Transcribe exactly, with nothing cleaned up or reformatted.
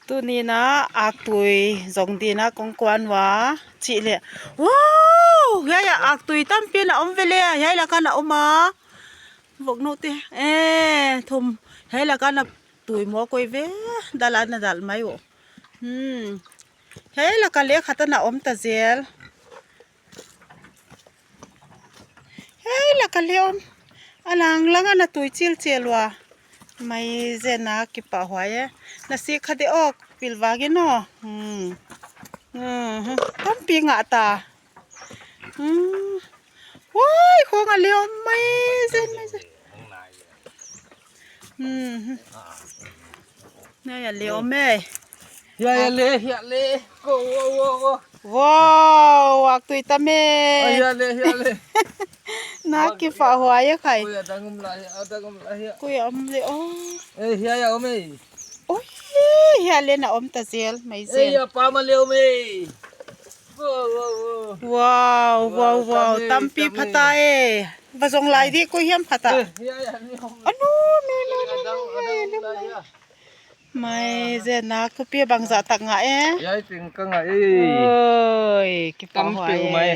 Tuni'n a aktui zong dingin a kong kuan ua, chih leh. Wow! Hiai a aktui tampi na om ve le, hiai laka na om a. Vok nou te. Eh, thum. Hiai laka na tui maw koi ve. Dal a na dal mai uh. Hmm. Hiai laka leh khat a na om ta zel. Hiai laka leh om. A lang lang a na tui chilchil ua. Maizen a kipahhuai e. Na sik kha de aw, pilvang in aw. Hmm. Hmm. Tampi ngah ta. Hmm. Huai khong a leh om maizen, maizen. Hmm. Hiai a leh om e. Hiai a leh, hiai a leh. Go, go, go, go. Wow, aktui tam e. Oh, hiai a leh, hiai a leh. Na kipahhuai e khai. Koi a dang om lai, a dang om lai hiai. Koi a om le, oh. Eh, hiai a om e. Oi, hiai a leh na om ta zel, maizen. Eh, hiai a pam a leh om e. Wow, wow, wow. Wow, wow, wow. Tam e, tampi tam e. Pha ta e. Va zong lai di, koi hiam pha ta. Eh, hiai a leh om. Anu, no, no, no, no, hiai a leh om. Maizen a, khopi bangzah tak ngah e. Hiai teng ka ngah e. Oi, kipahhuai e. Tampi um e.